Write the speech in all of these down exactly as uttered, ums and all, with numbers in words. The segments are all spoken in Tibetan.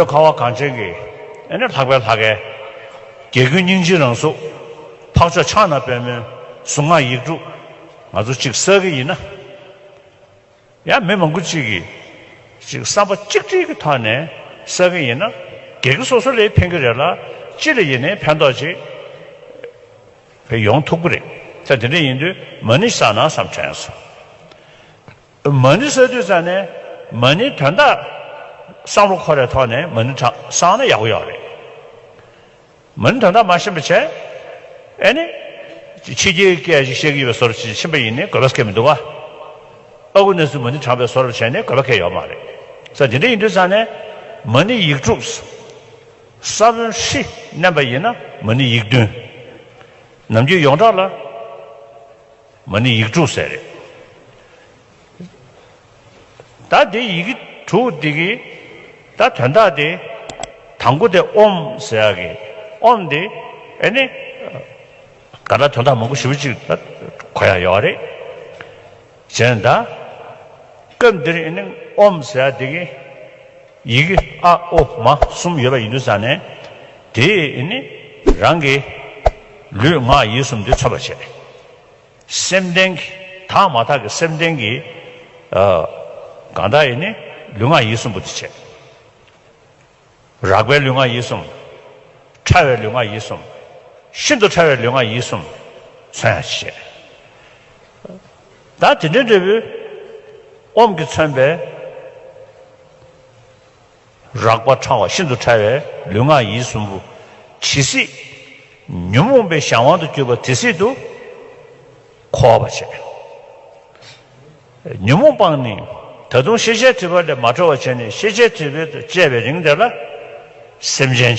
ཁ་བ་གངས་ཅན་གྱི་ཨེ་ནི་ལྷག་པའི་ལྷ་སྐལ། རྒྱལ་ཀུན་སྙིང་རྗེའི་རང་གཟུགས། འཕགས་མཆོག་ཕྱག་ན་པདྨོའི་གཟུངས་སྔགས་ཡིག་དྲུག་ང་ཚོ་གཅིག་བསགས་ཀྱི་ཡིན་ན། ཡང་མི་མང་པོ་གཅིག་གིས་ཅིག་བསམ་པ་གཅིག་སྒྲིལ་གྱི་ཐོག་ནས་བསགས་ཀྱི་ཡིན་ན། སྒེར་གྱི་སོ་སོ་ལ་ཕན་གྱི་རེད་ལ། སྤྱི་ལ་ཡིན་ནའི་ཕན་ཐོགས་ཅིག་ཕན་ཡོང་ཐུབ་ཀྱི་རེད། ད་དེ་འདྲ་ཡིན་དུས་མ་ཎི་བསགས་ན་བསམ་དྲན་སོང་། མ་ཎི་བསགས་དུས་ཙང་ནས་མ་ཎིའི་དོན་དག་བསམ་བློ་འཁོར་བའི་ཐོག་ནས་མ་ཎི་བགྲང་བསགས་ན་ཡག་པོ་ཡོད་རེད། མ་ཎི་དོན་དག་མ་ཤེས་པ་བྱས། ཨེ་ནི། ཕྱི་རྒྱལ་སྐད་ཞིག་བཤད་ཀྱི་ཡོད་པའི་བཟོ་འདྲ་ཅིག་ཕྱིན་པ་ཡིན་ནའི་དགོས་པ་སྐད་མི་འདུག་ག་ཨ་ཁུ་གནས་ཚུལ་མ་ཎི་བགྲངས་པའི་བཟོ་འདྲ་བྱས་ནས་དགོས་པ་སྐད་ཡོད་མ་རེད། ས་དེ་འདྲ་ཡིན་དུས་ཙང་ནས་མ་ཎི་ཡིག་དྲུག་ས་བོན་ཧྲི་མནན་པ་ཡིན་ན་མ་ཎི་ཡིག་བདུན། ནམ་རྒྱུན་ཡོངས་གྲགས་ལ། མ་ཎི་ཡིག་དྲུག་ཟེར་རེད། ད་དེ་ཡི་གེ་དྲུག་འདི་གི་ད་དོན་དག་དེ། དང་པོ་དེ་ཨོཾ་ཟེར་ཡག་གི་ཨོཾ་འདི་ཨེ་ནི་ག་ད་དོན་དག་མང་པོ་ཞེ་པོ་ཅིག་ད་གོ་ཡག་ཡོད་རེད། བྱས་ད་སྐབས་འདིར་ཨེ་ནི་ཨོཾ་ཟེར་ཡག་འདི་གི་ཡི་གེ་ཨ་ཨོ་མ་གསུམ་ཡོད་པ་ཡིན་དུས་ཙང་ནས། དེ་ཨེ་ནི་རང་གི་ལུས་ངག་ཡིད་གསུམ་དེ་མཚོན་པར་བྱེད། སེམས་ལྡན་གྱི་དག་མ་དག་གི་སེམས་ལྡན་གྱི། ཨ། གང་དག་ཡིན་ནི་ལུས་ངག་ཡིད་གསུམ་པོ་དེ་བྱས། རགས་པའི་ལུས་ངག་ཡིད་གསུམ། ཕྲ་བའི་ལུས་ངག་ཡིད་གསུམ། ཤིན་ཏུ་ཕྲ་བའི་ལུས་ངག་ཡིད་གསུམ་མཚོན་ཡག་བྱས། ད་དེ་འདྲའི་འབྲས་བུ་ཨོཾ་གྱིས་མཚོན་པའི། རགས་པ་ཕྲ་བ་ཤིན་ཏུ་ཕྲ་བའི་ལུས་ངག་ཡིད་གསུམ་པོ། ཇི་སྲིད་ཉོན་མོངས་པའི་གཞན་དབང་དུ་གྱུར་པ་དེ་སྲིད་དུ་འཁོར་བར་བྱེད། ཉོན་མོངས་སྤངས་ནས་ད་དུང་ཤེས་བྱའི་སྒྲིབ་པ་ལས་མ་གྲོལ་བར་བྱས་ནས་ཤེས་བྱའི་སྒྲིབ་པ་དང་བཅས་པའི་རིང་དེ་ལ་སེམས་ཅན་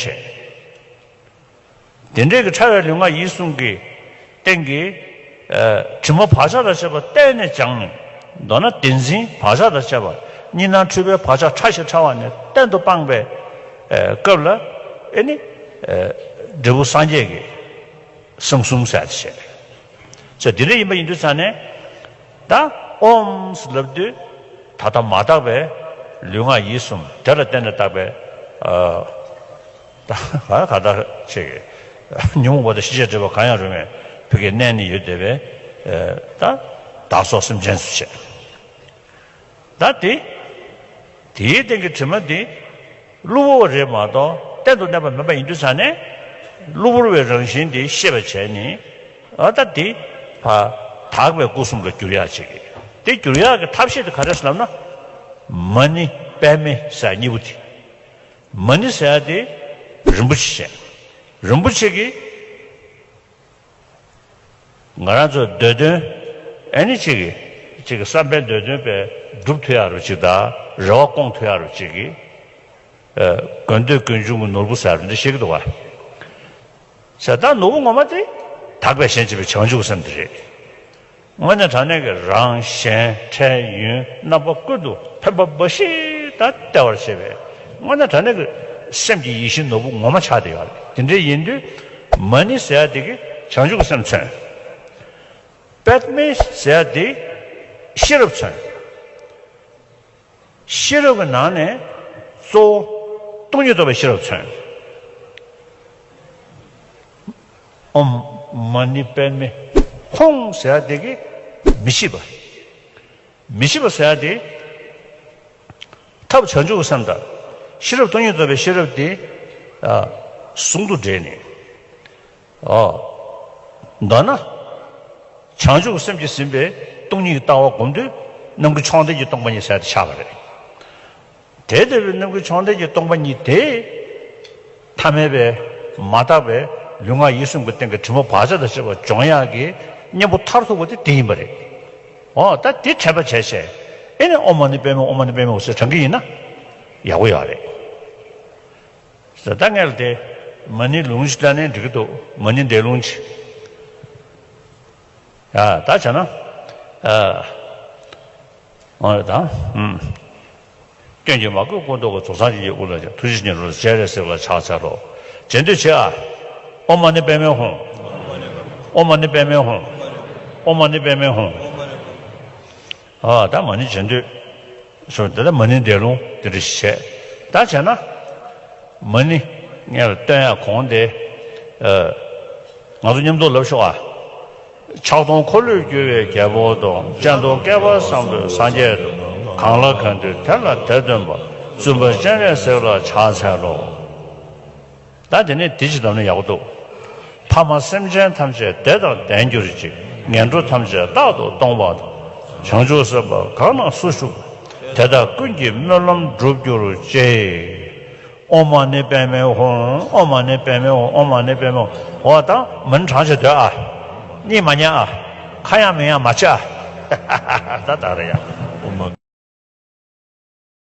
བྱེད། དེ་འདྲའི་གི་ཕྲ་བའི་ལུས་ངག་ཡིད་གསུམ་གྱི་སྟེང་གི། ཨ། དྲི་མ་བག་ཆགས་དང་བཅས་པ་གཏན་ནས་སྦྱངས་ནས། མདོར་ན་བདེན་འཛིན་བག་ཆགས་དང་བཅས་པ་གཉིས་སྣང་འཁྲུལ་པའི་བག་ཆགས་ཕྲ་ཞིང་ཕྲ་བ་ནས་གཏན་དུ་སྤངས་པའི། ཨ། སྐབས་ལ་ཨེ་ནི། ཨ། འབྲས་བུ་སངས་རྒྱས་ཀྱི་གསུང་གསུམ་ཟེར་བྱས། ཟེར་འདི་འདྲ་ཡིན་པ་ཡིན་དུས་ཙང་ནས། ད་ཨོཾ་ཟེར་ལབ་དུས་ད་ལྟ་མ་དག་པའི་ལུས་ངག་ཡིད་གསུམ་དེ་ལ་བརྟེན་ནས་བཏགས་པའི། ཨ། ད་ག་ག་ད་ཅིག་ཉོན་མོངས་པ་དང་ཤེས་བྱའི་སྒྲིབ་པ་གང་ཡང་རུང་བའི་བུ་གའི་གནས་ནི་ཡོད་བསྡད་པའི། ཨ། ད་བདག་སོགས་སེམས་ཅན་སུ་བྱེད། ད་དེ། དེའི་སྟེང་གི་དྲི་མ་འདི་གློ་བུར་བ་རེད་མ་གཏོགས་གཏན་དུ་གནས་པ་མིན་པ་ཡིན་དུས་ཙང་ནས། གློ་བུར་བའི་རང་བཞིན་འདི་ཤེས་པར་བྱས་ནས། ཨ། ད་འདི་ཕར་དག་པའི་སྐུ་གསུམ་ལ་བསྒྱུར་ཡག་ཅིག་གི། དེ་བསྒྱུར་ཡག་གི་ཐབས་ཤེས་དེ་ག་རེ་ཟེར་ལབ་ན། མ་ཎི་པདྨེ་ཟེར་གཉིས་པོ་དེ། མ་ཎི་ཟེར་ཡག་དེ་རིན་པོ་ཆེ་བྱས། རིན་པོ་ཆེ་གི། ང་རང་ཚོ་འདོད་དོན་ཨེ་ནི་གཅིག་གི་གཅིག་གི་བསམ་པའི་འདོད་དོན་པའི་སྒྲུབ་ཐུབ་ཡག་རུ་གཅིག་དང་རེ་བ་སྐོང་ཐུབ་ཡག་རུ་གཅིག་གི། ཨ། དགོས་འདོད་ཀུན་འབྱུང་གི་ནོར་བུ་ཟེར་བ་འདི་ཤེས་ཀྱི་འདུག་བ། ཟེར་ད་ནོར་བུ་ངོ་མ་དེ་དག་པའི་ཞེན་བྱེད་པའི་བྱང་ཆུབ་སེམས་དེ་རེད། དངོས་གནས་དྲང་གནས་ཀྱི་རང་གཞན་འཕྲལ་ཡུན་རྣམ་པ་ཀུན་ཏུ་ཕན་པ་འབའ་ཞིག་དང་བདེ་བར་བྱེད་པའི་དངོས་གནས་དྲང་གནས་ཀྱི་སེམས་ཀྱི་ཡིད་བཞིན་ནོར་བུ་ངོ་མ་ཆགས་བསྡད་ཡོད་རེད། དེ་འདྲ་ཡིན་དུས་མ་ཎི་ཟེར་ཡག་དེ་གིས་བྱང་ཆུབ་ཀྱི་སེམས་མཚོན། པདྨེ་ཟེར་ཡག་དེ་ཤེས་རབ་མཚོན། ཤེས་རབ་ཀྱི་ནང་ནས་གཙོ་བོ་སྟོང་ཉིད་རྟོགས་པའི་ཤེས་རབ་མཚོན། ཨོཾ་མ་ཎི་པདྨེ་ཧཱུྃ་ཟེར་ཡག་དེ་གིས་མི་ཤེས་པ། མི་ཤེས་པ་ཟེར་ཡག་དེ། ཐབས་བྱང་ཆུབ་ཀྱི་སེམས་དང་། ཤེས་རབ་སྟོང་ཉིད་རྟོགས་པའི་ཤེས་རབ་དེ། ཨ། ཟུང་དུ་འབྲེལ་ནས། ཨོ། མདོར་ན། བྱང་ཆུབ་ཀྱི་སེམས་ཀྱིས་ཟིན་པའི་སྟོང་ཉིད་ཀྱི་ལྟ་བ་སྒོམ་དུས་རྣམ་ཀུན་མཆོག་ལྡན་གྱི་སྟོང་པ་ཉིད་ཟེར་ཡག་དེ་ཆགས་པ་རེད། དེ་ལྟ་བུའི་རྣམ་ཀུན་མཆོག་ལྡན་གྱི་སྟོང་པ་ཉིད་དེ། ཐ་མལ་པའི་མ་དག་པའི་ལུས་ངག་ཡིད་གསུམ་གྱི་སྟེང་གི་དྲི་མ་བག་ཆགས་དང་བཅས་པ་སྦྱོང་ཡག་གི་གཉེན་པོ་མཐར་ཐུག་པ་དེ་དེ་ཡིན་པ་རེད། འོ་ད་དེ་དྲན་པ་བྱས་བྱས། ཨེ་ནི་ཨོཾ་མ་ཎི་པདྨེ་ཧཱུྃ། ཨོཾ་མ་ཎི་པདྨེ་ཧཱུྃ་ཟེར་བགྲང་གི་ཡིན་ན་ཡག་པོ་ཡོད་རེད། ཟེར་ད་ངས་ལ་དེ་མ་ཎི་ལུང་ཅིག་བཀླགས་ན་འགྲིག་གི་འདུག་མ་ཎི་འགྲེལ་ལུང་ཅིག་ཡ་ད་བྱས་ན། ཨ། འོ་ད། ཨུམ། སྐྱོན་གྱིས་མ་གོས་སྐུ་མདོག་གི། རྫོགས་སངས་རྒྱས་ཀྱི་དབུ་ལ་ཐུགས་རྗེ་ཉེར་ལེན་སྤྱན་རས་གཟིགས་ལ་ཕྱག་འཚལ་ལོ། རྗེས་ཟློས་བྱེད་ཨ། ཨོཾ་མ་ཎི་པདྨེ་ཧཱུྃ། ཨོཾ་མ་ཎི་པདྨེ་ཧཱུྃ། ཨོཾ་མ་ཎི་པདྨེ་ཧཱུྃ། ཨ་ད་མ་ཎི་རྗེས་ཟློས། སོ་ད་ལྟ་མ་ཎི་འགྲེལ་ལུང་དེ་འདྲ་ཞིག་བྱས། ད་བྱས་ན། མ་ཎི་ངས་ལ་སྟོན་ཡ་གོང་དེ། ཨ། ང་ཚོ་མཉམ་དུ་ལབ་ཤོག་ཨ། ཕྱག་སྟོང་འཁོར་ལོས་སྒྱུར་བའི་རྒྱལ་པོ་དང་། སྤྱན་སྟོང་བསྐལ་པ་བཟང་པོའི་སངས་རྒྱས་དང་། གང་ལ་གང་འདུལ་དེ་ལ་དེ་སྟོན་པ། བཙུན་པ་སྤྱན་རས་གཟིགས་ལ་ཕྱག་འཚལ་ལོ། ད་དེ་ནས་དེ་ཅི་ལབ་ན་ཡག་པོ་འདུག། ཐ་མ་སེམས་ཅན་ཐམས་ཅད་བདེ་དང་ལྡན་གྱུར་ཅིག། ངན་འགྲོ་ཐམས་ཅད་རྟག་ཏུ་སྟོངས་པ་དང་། བྱང་ཆུབ་སེམས་དཔའ་གང་ན་སུ་བཞུགས། དེ་དག་ཀུན་གྱི་སྨོན་ལམ་འགྲུབ་གྱུར་ཅིག། ཨོཾ་མ་ཎི་པདྨེ་ཧཱུྃ། ཨོཾ་མ་ཎི་པདྨེ་ཧཱུྃ། ཨོཾ་མ་ཎི་པདྨེ་ཧཱུྃ། འོ་ད་མུན་གྲང་བྱེད་སྡོད་ཨ། གཉིད་མ་ཉལ་ཨ། ཁ་ཡང་མིག་ཡང་མ་ཕྱེ་ཨ། ད་ད་རེད་ཡ།